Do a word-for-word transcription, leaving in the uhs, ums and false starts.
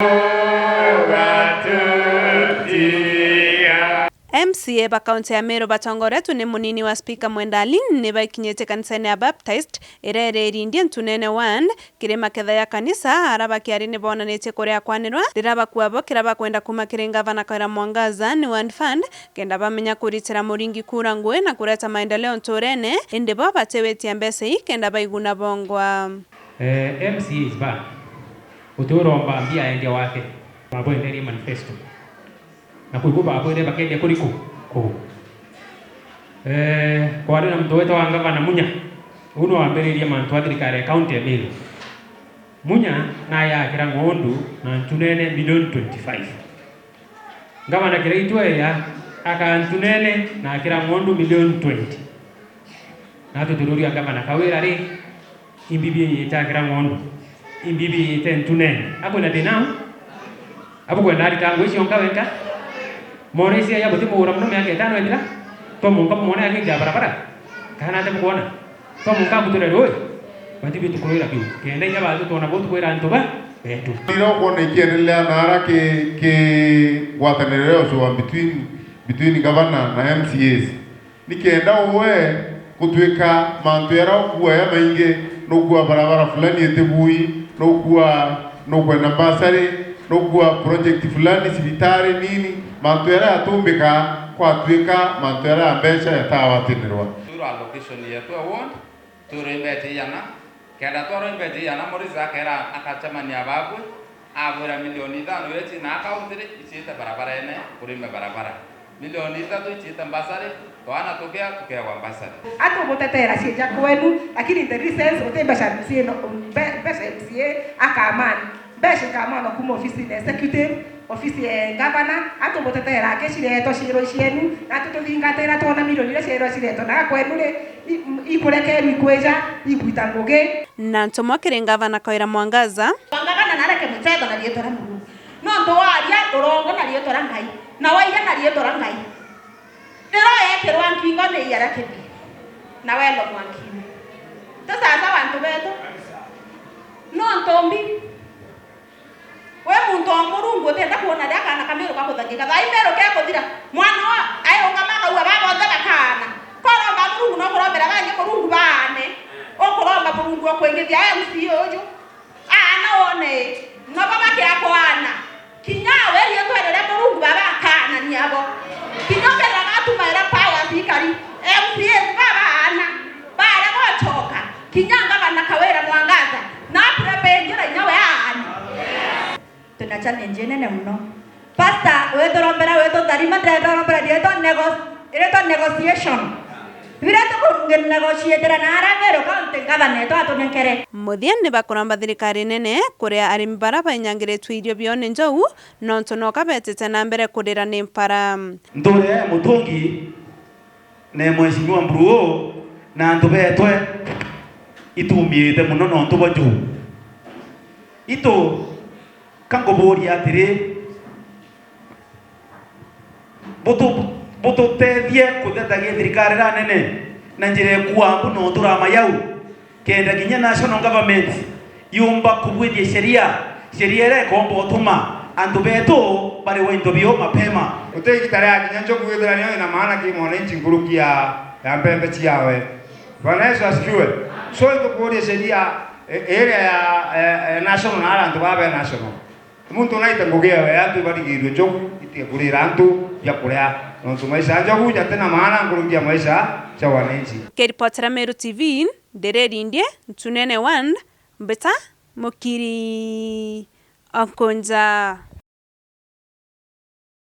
M C A ba kaunti ya Meru batongoretwe ni munini wa spika Mwenda Ali ni baikinyite kanisene ya Baptist iria iri Irindi Ntunene Ward, kiri maketha ya kanisa, ara bakiari ni bonanitie kuria kwanirwa riria bakua bo kira bakwenda kuma kiri ngavana Kawira Mwangaza ni Ward Fund, kenda bamenya kuritira muringi kura ngui na kureta maendeleo nturene, indi bo batiwitia mbeca ii kenda baiguna bongwa. Eh, M C As ba, uti uromba mbia endia wake, babwenderie manifesto. Na kwi ku babwire bakendia kuri ku? Ku. Eh, kwari na muntu wetagwa Ngavana Munya. Uu niwe wambiririe mantu a thirikari ya kaunti ya Meru. Munya naye akira ng'ondu na Ntunene milioni twenty-five. Ngavana Kiraitu eya akaa Ntunene na akira ng'ondu milioni twenty. Natwe tururia Ngavana Kawira ri, imbibi iyite akira ng'ondu, imbibi iyite Ntunene. Akwina thina au? Abukwenda arita ngui cionka wenka? Mone cia ya buti mugura muno miaka itano ithira? Twamunka mumone akinja barabara? Kana ate bukwona? Twamunka abuture rui? Bati bitu kurwira biu. Kenda inya batu twona bo tukwira antu ba betu. Ira ukwona ikiendelea na ara ki, ki ngwataniro ya ucua between, between governor na M C As. Nikenda uwe gutuika mantu jaria ukua ja maingi, nukua barabara fulani itibui, nukua, nukwenda mbasari, nukua project fulani, cibitari nini, mantu jaria jatumbika kwatuika mantu jaria ja mbeca jatawatinirwa. Rural allocation yetu ya ward, turimbete ijana, kenda twaroimbete ijana, Morris akera akacemania babwe, abwira milioni ithano iria ciina akaunti ri, iciite barabarene, kurime barabara. Milioni ithatu iciite mbasari, twana tukia tukewa mbasari. Atugutetera cieja kwenu, lakini in the recent uti mbeca M C A no, mbe-, mbeca M C A akamani. Mbeca ikamanwa kuma ofisine ya executive, ofisi ya ngavana, atugutetera aki ciretwa ciirwa cienu, natu tuthingatira twona milioni iria ciirwa ciretwa na kwenu ri, i-, ikurekerwa ikwija, igwita ngugi. Na ntumwa kiri ngavana Kawira Mwangaza. Ngavana nareke muchetho na riitwa ria Murungu. Nontu waria urongo na riitwa ria Ngai, na waiya na riitwa ria Ngai. Riria ugeekirwa nkingo ni ia ria kibi, na welomwa nkini. Ti sawa sawa antu betu. Nontu mbi, wi muntu o Murungu utienda kwona riria kaana ka Meru gakuthangika. Thaa ii Meru kekuthira, mwana wa airungama akauga, "Baba onthe bakaana." Koromba Murungu no kurombera bangi Murungu baane. Ukuromba Murungu ukwingithia M C A uju. Aana wone, nobo bakia kwaana. Kinya we riitwa riria Murungu baba akaanania bo. Kinya ukethira gatumaira power cikari, M C As baba aana, baria bochoka. Kinya ngavana Kawira Mwangaza, na prepare njira inya we aani. Twina challenge inene muno. Pastor, witurombera, witutharima, ndirombera riitwa nego-, riitwa negotiation. Biria tukunegotiatira na aria Meru County Governor etu atunenkere. Muthia ni bakuromba thirikari nene kuria arimi bara bainyangiritwe irio biao ni njou, nontu noka betite na mbere kurira ni mpara. Ntuura ya Mutungi na Mheshimiwa Mburu na antu betwe itumiite muno nontu bwa njou. Itu Ka ngubuuria atiri, butu-, bututethie kuthetagia thirikari iria nene na njira ikua mbu na uturama yau, kenda kinya national government yumba kubuithia sheria, sheria iria ikomba utuma antu betu bariwa into bio mapema. Guti igita ria kinya njogu withira niyo ina maana ki mwananchi nkuruki ya, ya mbembe ciawe. Bwana Yesu asifiwe. So itukuuria sheria, e-, iria ya, e-, e-, national na ara antu baa be national. Muntu naite ngugi ewe, antu ibarigirue njogu itige kurira antu biakuria, nontu maisha ya njogu jatina maana nkuruki ya maisha ja wananchi. Nkiripotera Meru T V, ndiriri ndie Ntunene One, mbita Mukiri Okunja.